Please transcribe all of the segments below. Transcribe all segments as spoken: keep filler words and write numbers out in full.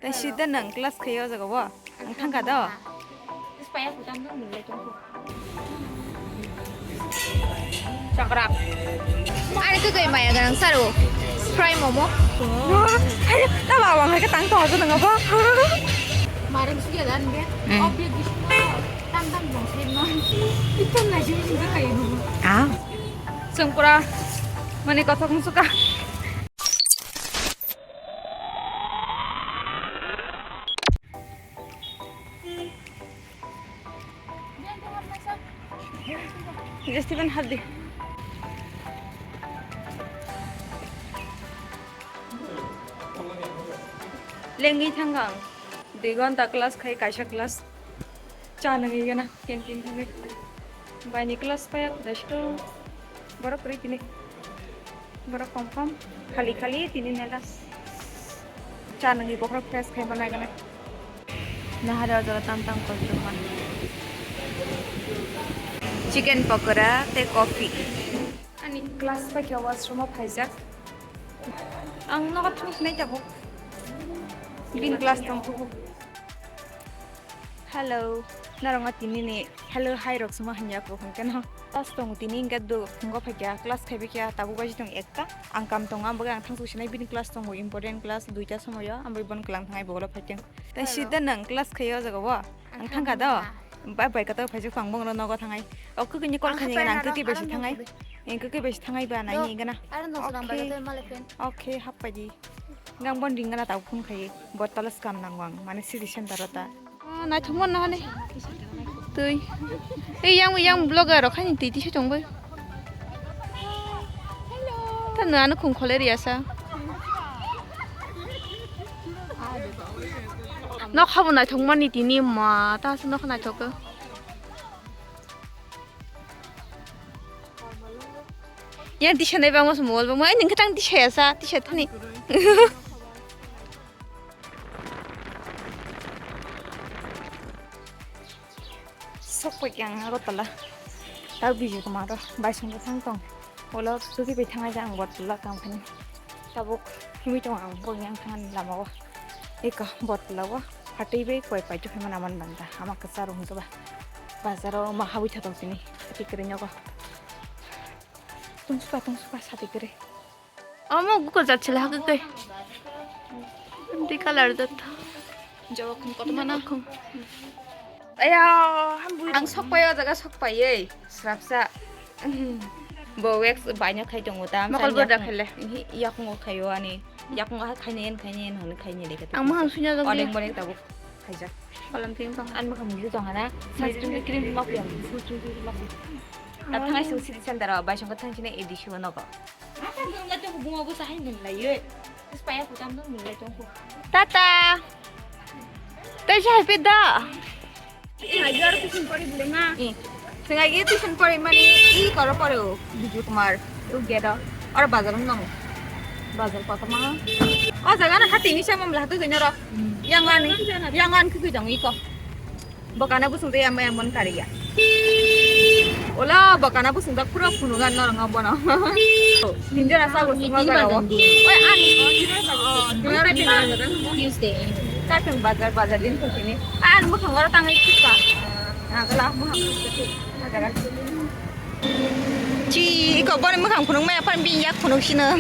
Sida nang class khayo jaga bo. Ang thangkha do. Chakra. Ani kwtwi maya ganang saro. Fry momo. Hai, ta ba wang hai ka tang tong aja nang bo. Marang suya dan be. Hmm. Obvious bisingo tam tam bong sai no. Ikan lagi bisingo kayo. Ah. Sengpura mani kothok musuka. Jestiban hadi. Lengwi thangkha ang. Dui ghonta class khai kaisa class. Cha nangwi gana canteen thangwi. Baini class paya dasto. Borok kwrwi tini. Borok kom kom. Khali khali tini nela. Cha nangwi bokhorok fresh khai manai gana. Nahari o jaga tam tam koi tongma. Chicken pakora tei coffee. Ani class paikha washroom o phaijak. Ang nogo thwngkhnai tabuk. Bini class tongkhu. Hello, norokno tini ni hello hi rok suma hamya ko hwnkhe no. Class tongo tini hwnkhe do phungo phaikha class khaibaikha tabuk baji tong ekta. Ang kam tongo, ang bagwi ang thangsu sinai bini class tongo, important class duita somoyo, ang bagwi bono kwlang thangai bogolo phaikhe. Tei sida nang class khayo jaga o. Ang thangkha do. Bai bai kato phaijak tong bongno nogo thangai. O kwkwi ni call khainai gana ang kwkwi bai si thangai. Ang kwkwi bai si thangai ba nai ni gana. Okay. Okay, happai di. Gang bon ring gana tau phone khai. Bottle scam nang wang. Mane city center ta. Ah, naithok mon nahani. Tui. Ei yang yang blogger rok khaini tui tisa tong bai. Ta nang ano khum khole riya sa. Nok habo naithok mani tini ma ta se nok naithok. Yang tisa nai bangma se mobile bangma. Ai nang khe tang tisa ya sa tisa thani. Sok pai ang Agartala. Tau biju koma ro bai song thang tong. Ulo sugi bai thangai jang Agartala kam khani. Tabuk himui tong ang bong yang thangan lama o. Eka Agartala o. Hatui bai koi pai chukhe mana man banda. Ama kasa rung to ba. Bazar o ma hawi tha tong sini. Hatui kere nyogo. Tungsuka tungsuka sati kere. Omo gukor jat sila hakhe kai. Di color jat. Jawak khum koto mana khum. Aya, hambu. Ang sokpai o jaga sokpai ei. Srapsa. Bo wax baino khai tongo ta. Mokol bo da khele. Yakung o khayo ani. Yakung o khaini en khaini en hon khaini de. Ang mahang sunya jok. Odeng bodeng tabuk khaijak. Kolam ping tong. An mahang muju tong hana. Sunscreen cream ma piyang. Sunscreen cream ma piyang. Ta thangai sung city center o bai song thang sini edisi o nogo. Tata. Tei se hai peda. Sengagi tuition pori mani i koro pore o Biju Kumar. Ugero. Oro bazar nong. Bazar kotoma. O jaga na khati ni sama mla tu gino ro. Yang ani, yang an kiki jong iko. Bokana busung tei ama emon kariya. Ola bokana busung tak pura phunukgan norok bono. Hinjora sa busung ma jagao. Oi ani. Tuesday. Katong bazar bazar din thokini. An mukhang oro tangwi thika. Agala mukhang. Chi iko boni mukhang phunuk maya phan bin yak phunuk sino.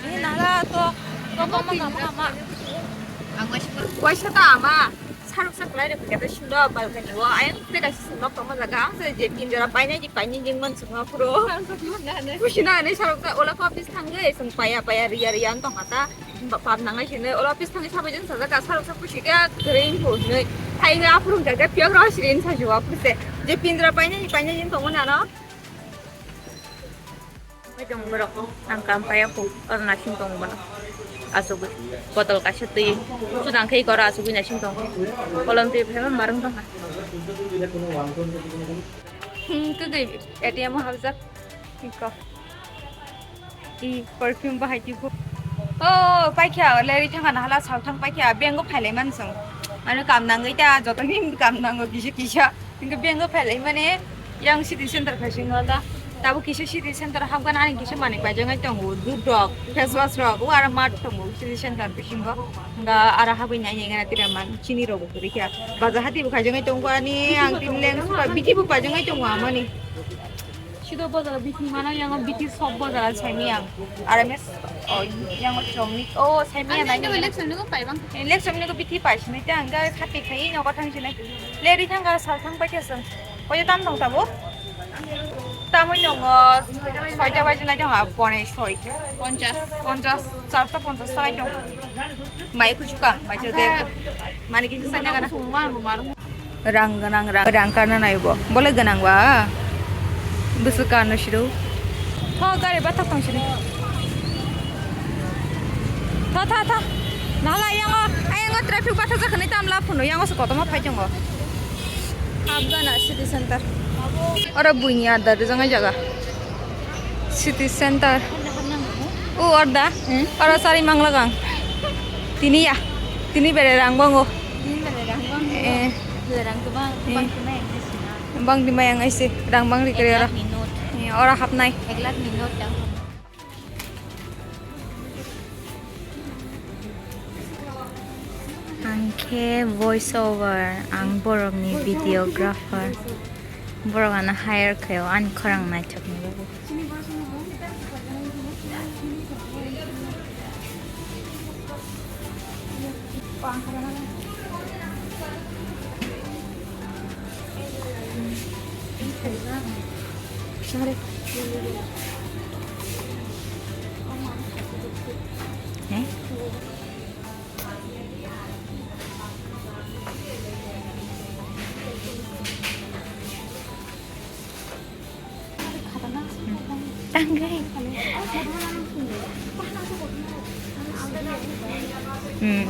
Ni nara to. Ko ko ma ma ma. Waisa ta ama. Saruk sak lai rok kete sundo balkani o ayang te kaisa sung nok tongma jaga ang se je pinjara painai di painai jing man sung phuro. Kusi na ne saruk ta ola ko office thangwi sung paya paya riya riya ang tong kata pap nangai sini ola office thangwi sabai jeng sajak ka saruk sak kusi ka kering ko hinoi thai na phurung jaga piak ro sirin sa juwa phurse je pinjara painai di painai jing tongma na no. Pai tong borok, ang kam kaya kho, oro nasing tong bono. Asugwi, botol kaisa twi, chudang khe oro asugwi nasing tong. Kolom twi phema marwng tong. Hmm, kwgwi A T M o habjak. Iko. I perfume bahai twi kho. Oh, paikha, leri thangana hala saw thang paikha, bengo phailai mansong. Ano kam nangwi ta, joto ni kam nango kisa kisa. Hingke bengo phailai mani yang city center phai sing wala. Tabuk kisa city center hapgana ani kisa manwi paijaknai tongo, dudh rok, face wash rok, o aro mat tongo city center bisingo. Hwnba aro habwi nai nai gana tira man chini rok bo kwrwi kha. Bajar hati bo khaijaknai tongo ani, ang tini leng suka bithi bo paijaknai tongo amani. Sido bazar bithi mano, yango bithi sob bazar saimi ang. Aro mes, o, yango chomni, o, saimi ang. Election ni ko pai bang. Election ni ko bithi pai sini te ang ga khati khai nogo thang sini. Leri thang ga sal thang pai khe song. Oye tam tong tabo. Tamoi tongo, soita baji nai tongo, pone soi. Ponchas. Ponchas, charta ponchas tai tongo. Mai kuchuka, mai chode. Mani kisa sanya kana. Rang ganang, rang, rang karna nai bo. Bole ganang ba. Busu karno shiru. Tho gari bathak tong sini. Tho, tho, tho. Nala yango, ayango traffic bathak jakani tamla phunu yango se kotorma phai tongo. Hapgana city center. Oro buini adda rijak nai jaga. City center. O orda. Hmm? Oro sari manglagang. Tini ya. Tini bere rang bango. Tini bere rang bango. Eh. Bere rang kebang, eh. Bang kemai ang sina. Bang di mai ang aise. Rang bang ri kere oro. Ek lakh ni note. Eh, oro hapnai. Ek lakh ni note dang. Ang khe voice over, ang borokni videographer. Borok ano hire khaio ani khorang naithokni bagwi. Eh? Tanggai. Hmm.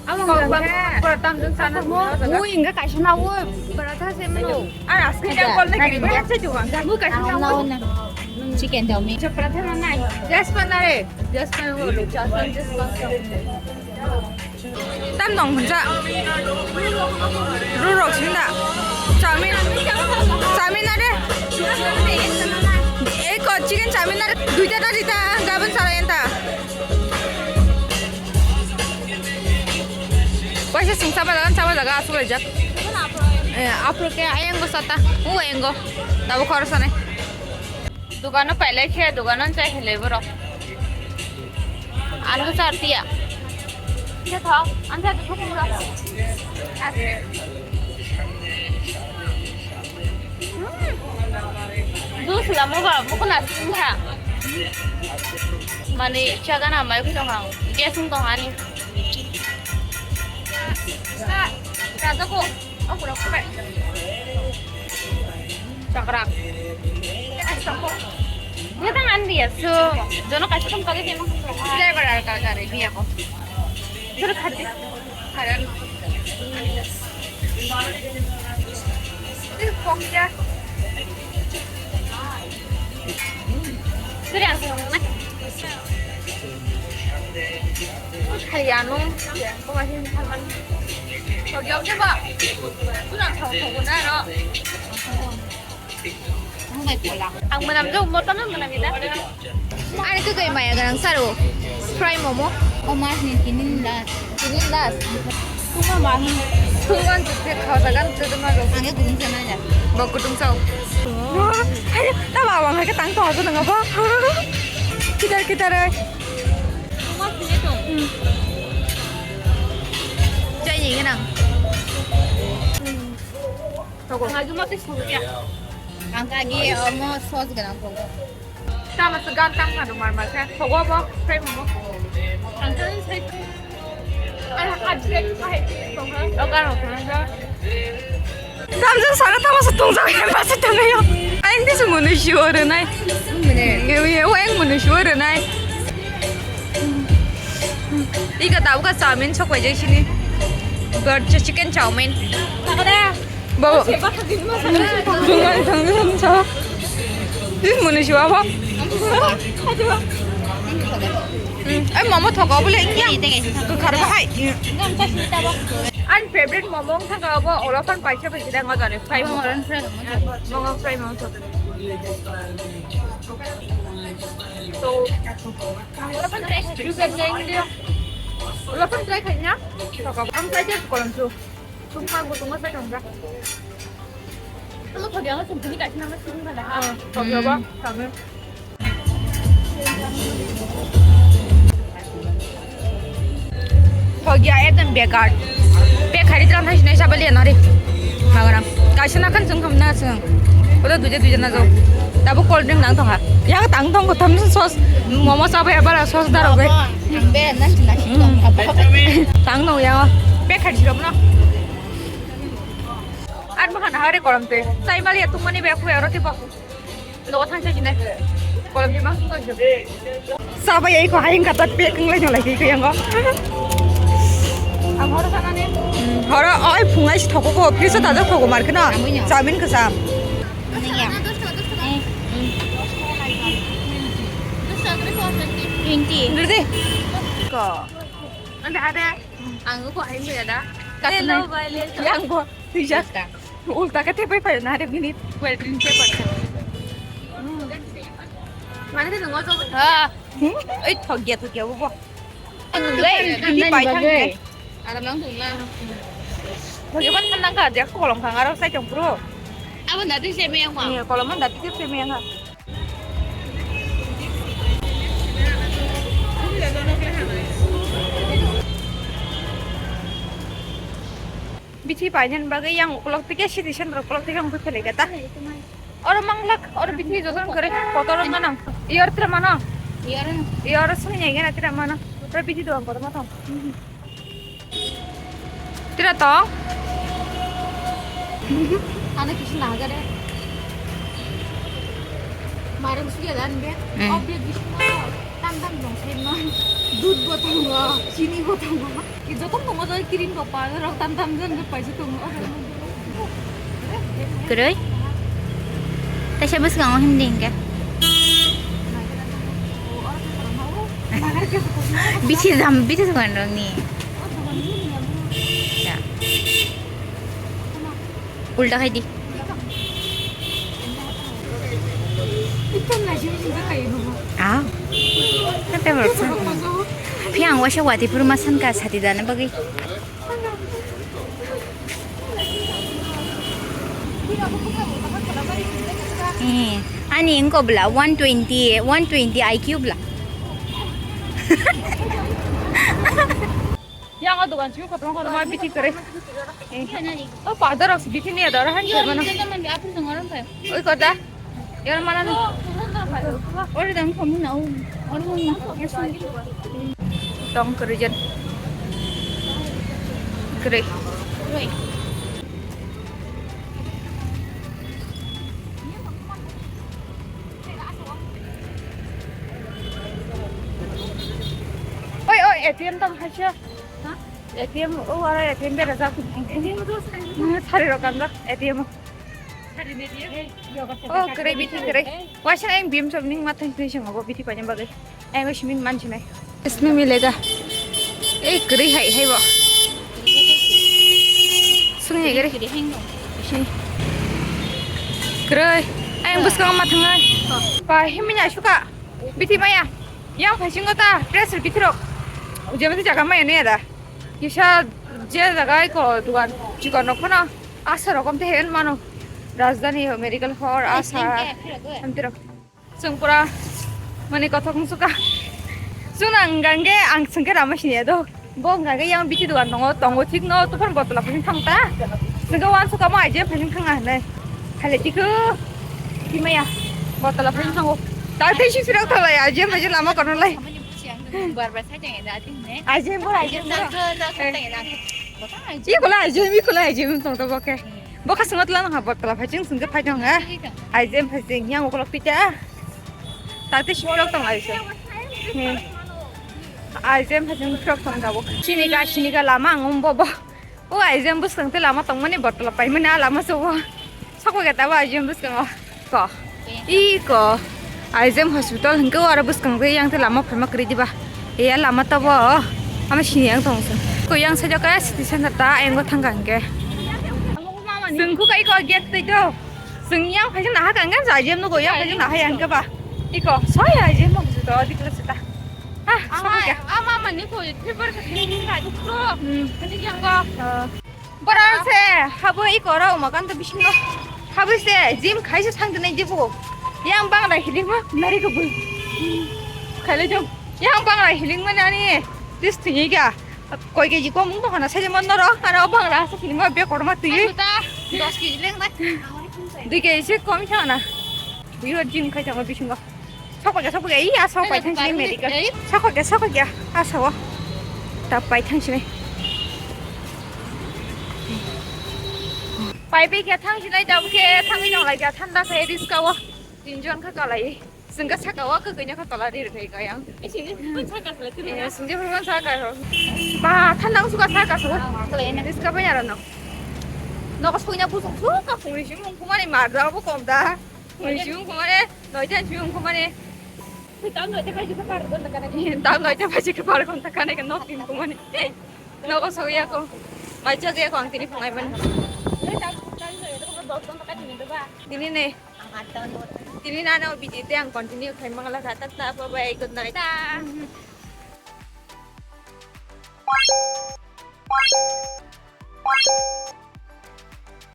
Amo hwnka khe. Mui hwnka kaisa na o brother se mano. Ar aske jang call nai kiri ba se juwa. Mui kaisa na o. Chicken chow mein. Brother na nai. Just pa na re. Just pa o lo cha san just pa. Tam nong hunja. Ru rok sinda. Chowmin. Chowmin na re. Eko chicken chowmin na re. Duita ta dita. Gabon sara enta. Waisa sung chaba jaga, chaba jaga asuk laijak. Eh, apro ke ayang go sata, u ayang go. Tabo khorsa nai. Dugano pailai khe, dugano chai helai borok. Ano char tiya. Khe thok, ano char thok pura. Juice lamo ba, buku na sing ha. Mani chaga na mai khitong ha. Gas ung tong ani. Sa, sa ko. Oh, kurang kupai. Chakra. Gas tong ko. Gatang an dia so. Jono kaisa tong kali kemo. Flavor al kal kare dia ko. Suru khati. Suri ang senang na. Kaya no. Ko ma hin thaman. Ko gyok de ba. Suri ang thong thong na no. Ang manam jo motor na manam ida. Ani tu kai maya ganang saro. Fry momo. O mas ni tinin das. Tinin das. Tuma mas. Tuma tu te khau sagan tu tuma jo. Ang e gudung sana ja. Bo gudung sao. Hai, ta ba wang hai ka tang to jo nang ba. Kitar kitar ai. Tuma sini to. Jai ni ganang. Togo. Lagi mati sungya. Ang kagi omo sos ganang togo. Tama se gan tang kanu mar mar khe. Togo bo, sai mo. Ang kagi sai. Ai ha direct khai. Togo. Ogar ho kanu. Tamjak sara tama se tongjak hai masi tangyo. Ang di sungunu shuwa renai. Mene. Ngewi o ang munu shuwa renai. Ika tau ka chowmin sok pai jai sini. But chicken chowmin. Takada. Bo. Bungman thang thang sa. Di munu shuwa ba. Ai momo thogo bole ingya. Kwkhar bahai. Ani favorite momo wngkha obo, olophan paisa paisa da ngajani. Fry momo. Momo fry momo thogo. So, olophan try khaina. Thogo. Ang try test kolam su. Summa gutungma sa thangga. Ano thogi ang summa ni kaisa nama summa na. Ah, thogi ba, thogi. Thogi ekdom bekar. Pe khari tram thai sinai sabali anari. Magram. Kaisa na kan sung kham na sung. Oda duje duje na jo. Tabu cold drink nang thong ha. Ya tang thong ko tham sauce. Momo sa ba bara sauce daro gai. Ang be nan chuna si tong ka ba. Tang no ya. Pe khari sirop no. Ar mahan hare korom te. Sai mali atung mani be aku ero tipo. Lo thang sai jine. Korom te ma. Sabai ai ko haing kata pe kung lai jolai ki yang ko. Ang horo sana ne. Horo oi phungai si thoko ko. Pisa ta thoko mar kena. Amunya. Samin ke sam. Nanya. Twenty. Dede. Ko. Anda ada. Ang ko hai mo yada. Hello, Violet. Yang ko. Tija. Ulta ka thepai phai na re minute. Welding paper. Mane de ngo to. Ha. Ei thok gya thok gya bo. Ang bai. Di pai thang. Aram lang thung lang. Thok gya ban kan lang ka dia kolom khang aro sai chong pro. Abo na tu se me yang ma. Ni kolom man da ti se me yang ha. Bithi painani bagwi yang ukulok tike city center ukulok tike wngwi phailai kha ta. Oro manglak, oro bithi joto wngkha re, kotor wngkha nang. Yor tre mano? Yor. Yor sini nai gana tre mano. Oro bithi dogan kotor ma thang. Tira tong? Ano kisi nahagare. Marang suya dan be. Hmm. Obvious bisingo tam tam dong sai no. Dud bo tongo, chini bo tongo. Ki joto tongo jai kirim bo pa rok tam tam jan be paisa tongo. Kwrwi? Taisa bwskango himdi hinkhe. Bithi jam, bithi jam rokni. Ya. Ulta khai di. Ah. Kata bersa. Phiya ang waisa wati phuru ma sanka sati dana bagwi. Eh, ani engko bla one twenty, one twenty I Q bla. Yang o dogan simi kotorma kotorma bithi kwrwi. Eh. O padarok se bithi niya dara han se mano. Oi kota. Yang mana ni? Ori dang kamu nau. Ori mana? Tong kwrwi jan. Kwrwi. Oi, oi, A T M tong hacha. Ha? A T M, o, aro A T M berajak. A T M to sari. Hmm, sari rok kanjak, A T M. Sari ni dia. O, kwrwi bithi kwrwi. Waisa ang bim chom ning ma thang thang sing obo bithi paina bagwi. Ang o simi man sinai. Ismi milega. Ei kwrwi hai, hai bo. Sung hai kwrwi. Kwrwi. Ang bwskango ma thangnai. Pa, himni asuka. Bithi maya. Yang phaisingo ta, press rw bithi rok. Jemati jaga maya ne da. Kisa je jaga ko dugan chikon rok phano asa rokom te hen mano. Rajdhani medical hall asa. Hamti rok. Chwng pura mani kothok wng suka. Chwng ang hwnkha khe ang chwng khe rama siniya do. Bo hwnkha khe yang bithi dogan tongo, tongo thik no, tufan botol phai thang ta. Chwng khe uansukha mo aje phai thang a hinwi. Khaile tikhu. Kimaya. Botol phai thango. Ta thai si sirok thalai aje phai lama kono lai. Bar bar sai tang da tin ne. Aje bo aje bo. Iko la aje mi ko la aje mi tong to bo khe. Bo kha swngo tla nang ha botol phai chwng chwng khe phai thang ha. Aije phai chwng yang ukolok pita. Tate si phirok tong lai se. He. Aije phai chwng phirok tong jabo. Sini ga sini ga lama ang um bo bo. O aije bwskang te lama tong mani botol pai mani a lama so bo. Sokwa ga ta bo aije bwskang o. Ko. I ko. Aije hospital hingke o aro bwskang te yang te lama phaima kwrwi diba. Ya lama tabo. Ama sini yang tong sung. Ko yang saja kaya city center ta yang go thang kang ke. Sung ku kai ko get te do. Sung yang phai na ha kang kan sa jem no go yang phai na ha yang ke ba. Iko so ya jem mo su do di kla sita. Ah, so ko kya. Ama mani ko favorite ka dukro. Hmm. Ani yang go. Borok se habo i koro umakanta bisingo habo se gym khaisa thang dinai jebo. Yang bangla hilingma nari ko bui. Khaile jong. Yang bangla hilingma nani dis thingi ga. Koi keji kom mung tongkhana sai mon noro. Ano bangla sa hilingma be korma twi. Dos keji leng nai. Dui keji se kom thana. Bui gym khai thangma bisingo. Sokol ya, sokol ya, iya, sokol ya, thang sini medical. Sokol ya, sokol ya, asa o. Ta pai thang sini. Pai bai khe thang sini, ta khe thangwi tong lai kha, thanda khe riska o. Tinjon kha kalai. Sengka saka o, kha kanya kha tola ri ri kha yang. Eh, sengka pura saka. Ba, thanda suka saka so. Riska bai ara no. Nokos punya busuk suka pungri si mung kumani mar da bo kom da. Pungri si mung kumani. Noita chumi wngkha mani. Tamo noita baji khe bar ghonta kanai. Tamo noita baji khe bar ghonta kanai khe nok tin kumani. Nogo sogwi ako. Mai chagwi ako ang tini phungai mani. Tamo noita dos ghonta kanai ni ba. Tini ne. Tini nano video te ang continue khai mangla kha. Tata bye bye, good night. Ta.